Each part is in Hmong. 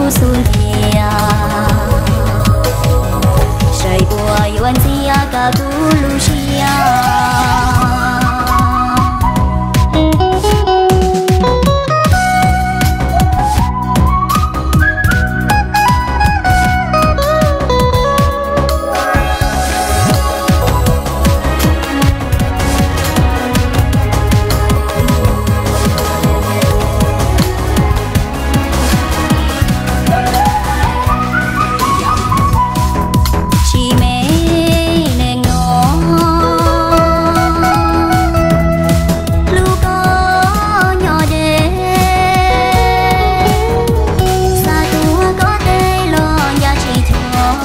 xub ntiag, saib puas yuav ntxias koj kuv lub siab. Tsis me neeg no, hlub koj nyob deb, xav tuav koj tes los ncaj tsis cuag,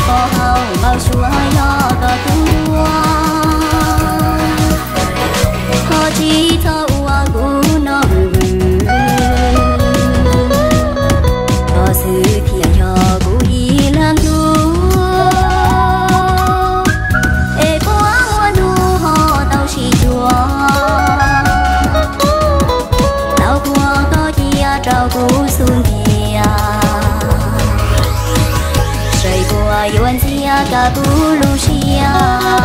pov hauv npau suav yog koj tus duab. Thov tsis txhob ua kuv noj vwm vwm, koj xwb thiaj yog kuv ib leeg tug. Es puas muaj hnub ho tau sib cuag, tau kuas koj cia rau kuv xub ntiag, saib puas yuav ntxias koj kuv lub siab.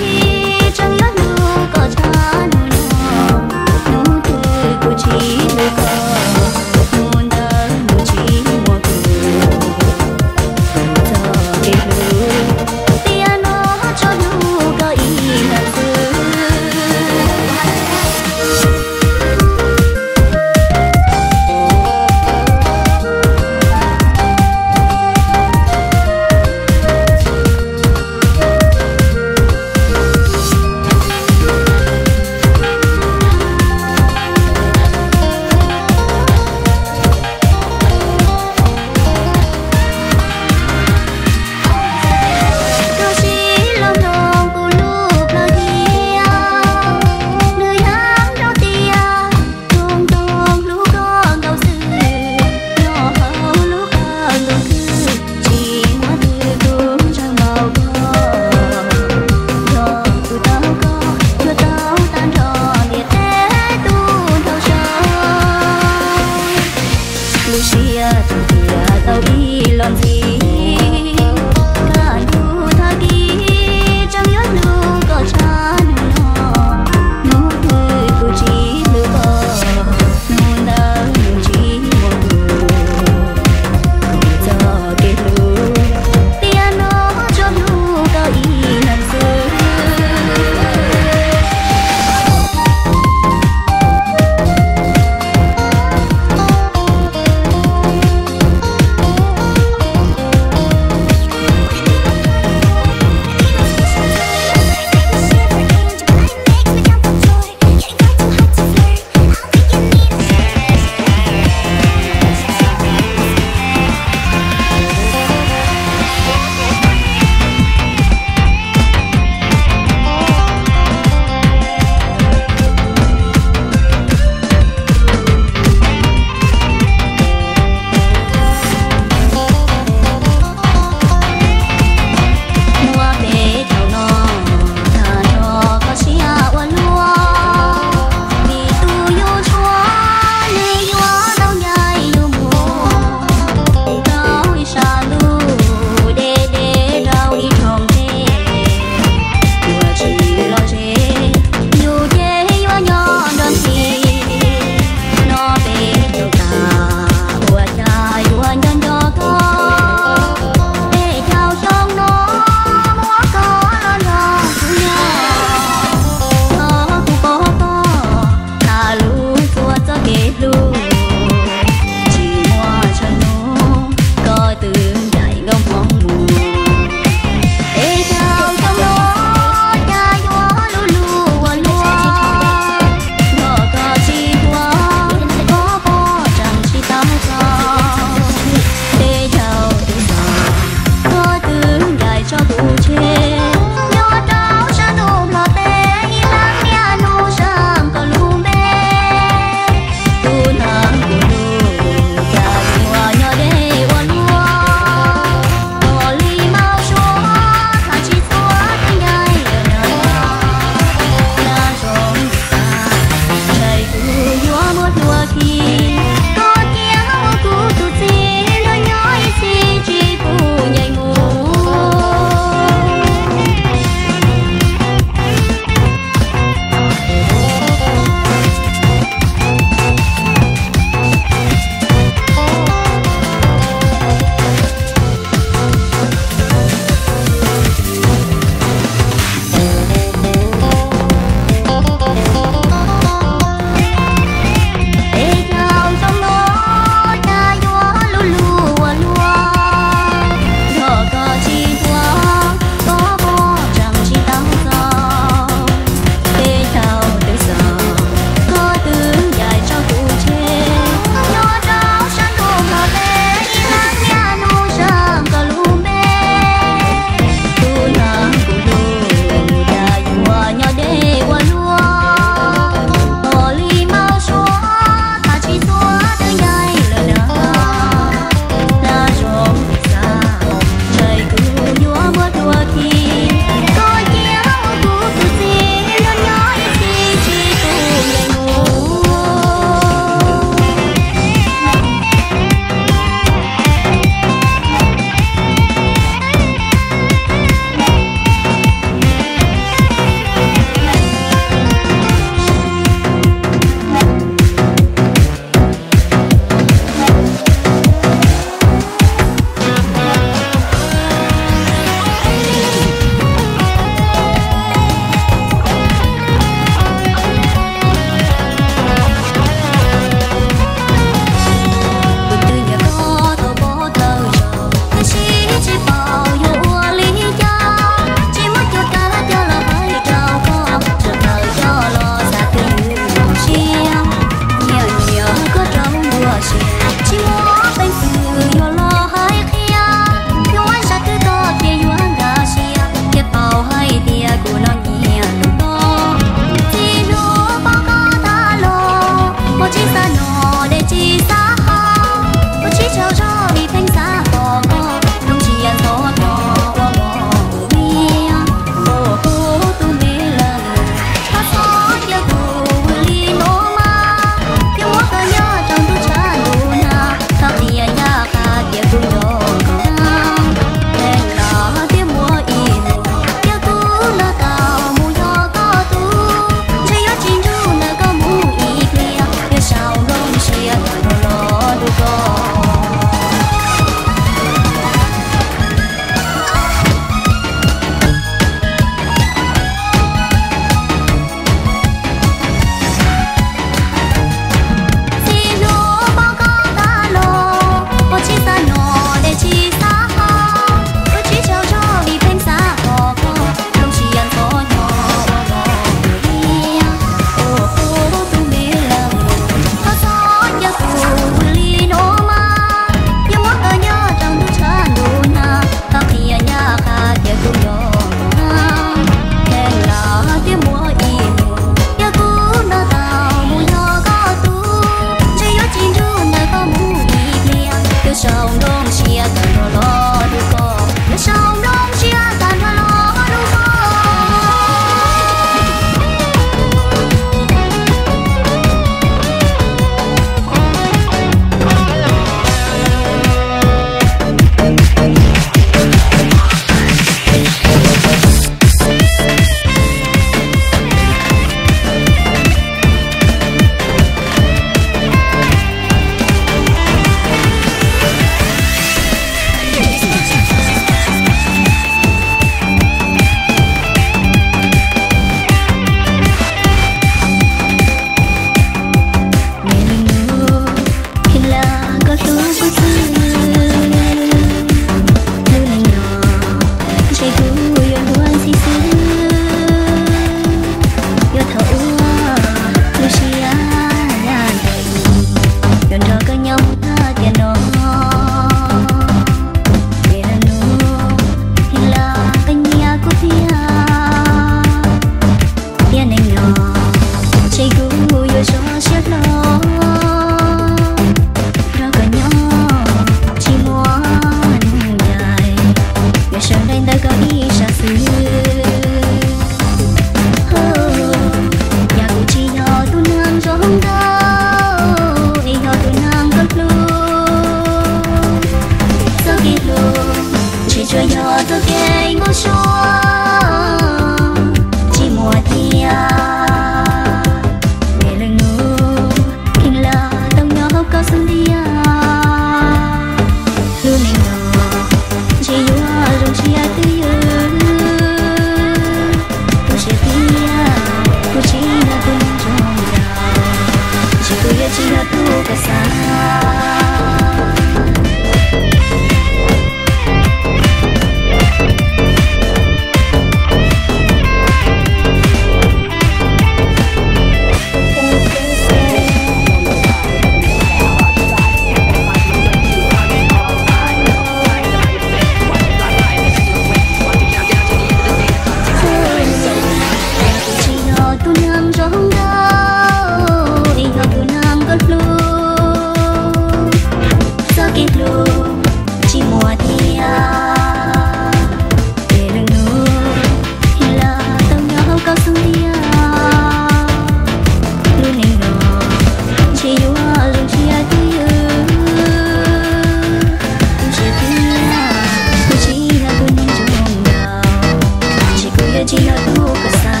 tsis yog tus koj xav.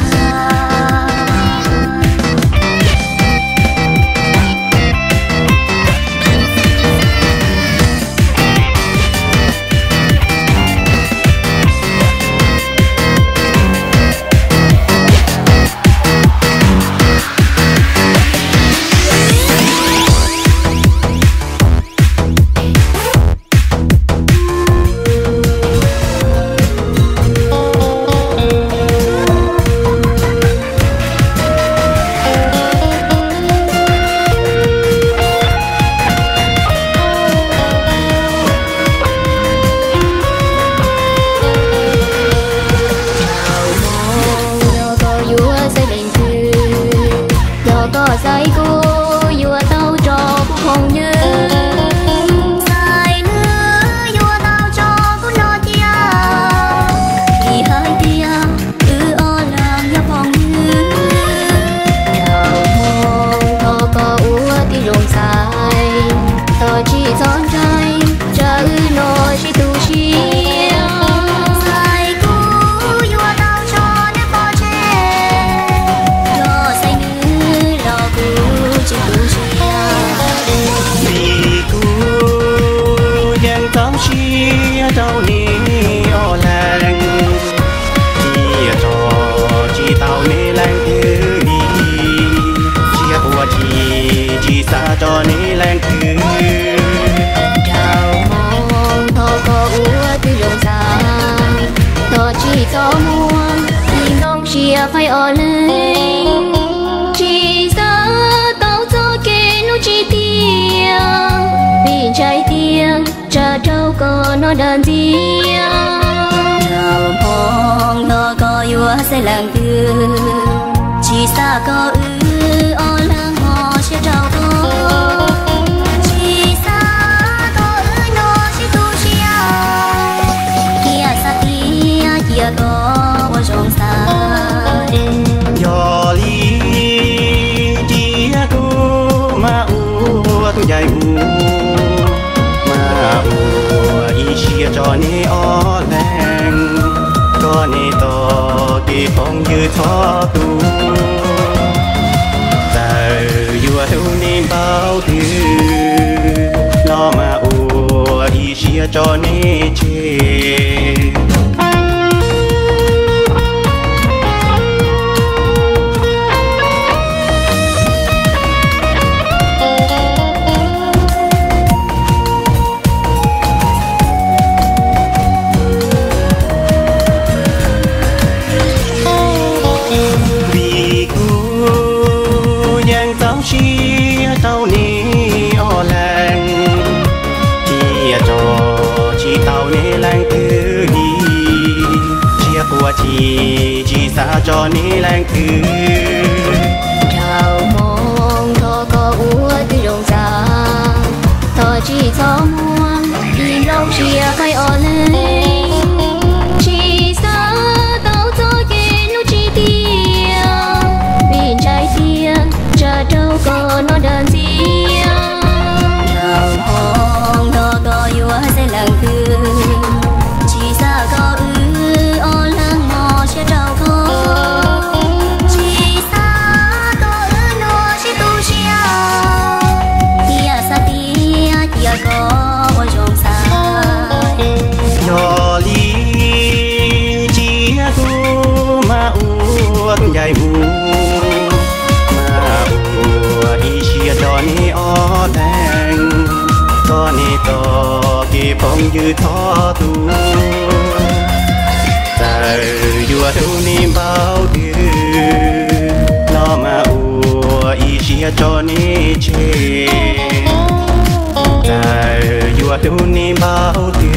Yog koj yuav xaiv leej twg, yog koj xaiv kuv yuav tau tso kuv phooj ywg, xaiv nws yuav tau tso kuv no cia, vim hais tias wb ob leeg yog phooj ywg. Dhau hmoov thov koj ua tib zoo xaiv, thov tsis txhob ntshai, tsam wb no sib tu siab. Xaiv kuv yuav tau tso neb pov tseg, yog xaiv nws los kuv tsis tu siab. Vim kuv yeej txaus siab rau neb ob leeg, thiaj tso tsis tau neb leej twg li, thiaj ua tsis tsis xav tso neb leej twg. Dhau hmoov thov koj ua tib zoo xaiv, thov tsis txhob muab ib nplooj siab faib ob leeg, tsis xav tau txoj kev hlub tsis tiag, vim ntshai tias tsam rau koj no dag ntxiag. Dhau hmoov thov koj yuav xaiv leej twg, tsis xav kom wb ob leeg mob siab rau koj, tsis xav kom wb no sib tu siab, thiaj xav tias cia koj ua zoo xaiv. Yog li cia kuv mam ua tus ncaim mus, mam ua ib siab tso neb ob leeg, kom neb tau kev phooj ywg txhob tu. Txawm yuav hlub neb npaum twg los mam ua ib siab tso neb tseg. Vim kuv yeej txaus siab rau neb ob leeg, thiaj tso tsis tau neb leej twg li, thiaj ua tsis tsis xav tso neb leej twg. Dhau hmoov thov koj ua tib zoo xaiv, thov tsis txhob muab ib nplooj siab faib ob leeg, tsis xav tau txoj kev hlub tsis tiag, vim ntshai tias tsam rau koj no dag ntxiag. Dhau hmoov thov koj yuav xaiv leej twg, tsis xav kom wb ob leeg mob siab rau koj, tsis xav kom wb no sib tu siab, thiaj xav tias cia koj ua zoo xaiv. Yog li cia kuv mam ua tus ncaim mus, mam ua ib siab tso neb ob leeg, kom neb tau kev phooj ywg txhob tu. Txawm yuav hlub neb npaum twg los mam ua ib siab tso neb tseg. Txawm yuav hlub neb npaum twg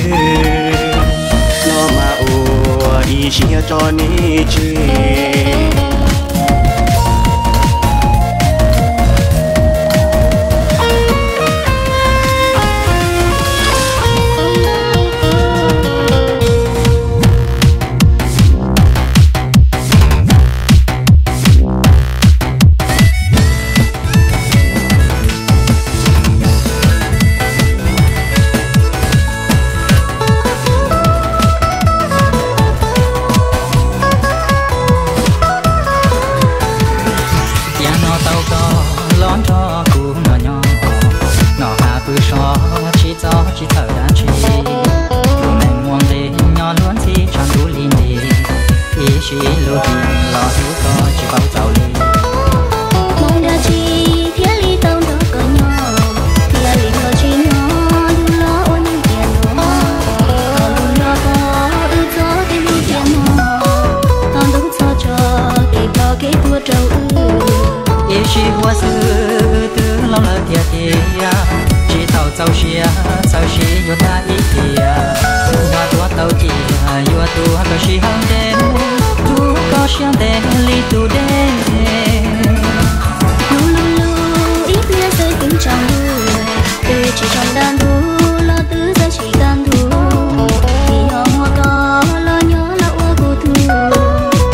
los mam ua ib siab tso neb tseg. Siv lub hli los hlub koj tsis paub txaus li. Hmoob dab tsi thiaj li tau nrog koj nyob, thiaj li nrog tsis nyob, yus los ua neeg tiag no. Txhob lub nrog koj wb txoj kev hlub tiag no, txhob ntuj txhob tso kev ploj kev tuag rau wb. Ib sij huam xwb wb twb laus lawm tiag tiag, tsis tau txaus siab txawm sim yuav tag ib tiam. Yog tuav tau cia yuav tuag kom sij hawm ntev, rub koj siab ntev li tus dej. Lub lub lub ib pliag xwb twb tsaus lub, twb tsis zoo dag ntug los twb txawj tsis kaj ntug. Vim yog muaj koj los nyob los ua kuv tug,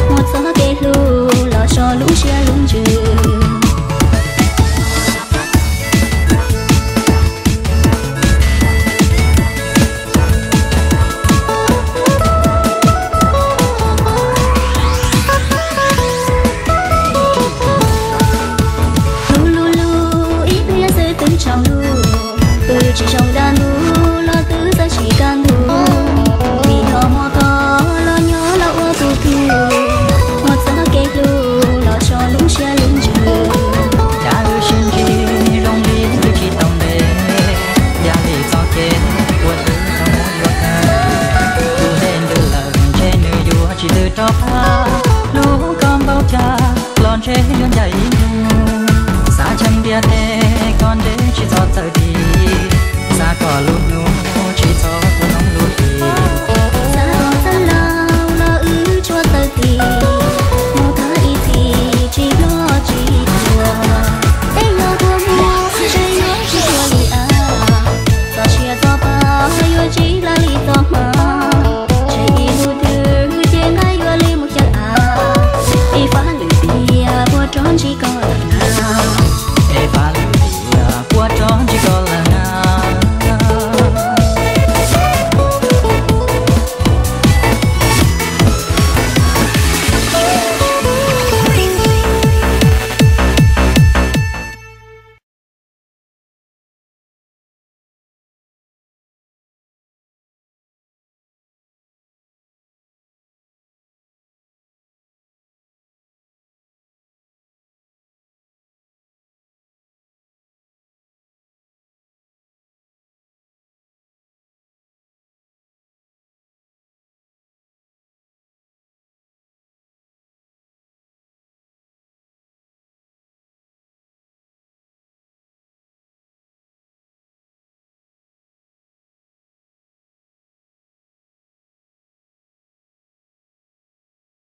muaj txoj kev hlub los so lub siab lub ntsws. Lub lub lub ib pliag xwb twb tsaus lub, twb tsis zoo dag ntug los twb txawj tsis kaj ntug. Vim yog muaj koj los nyob los ua kuv tug, muaj txoj kev hlub los so lub siab lub ntsws. Cas wb sib ntsib zoo li twb tsis tau ntev, yam li txoj kev uas twb tau muab yuav tag. Tus dej ntws lawm ntshe nws yuav tsis ntws rov qab.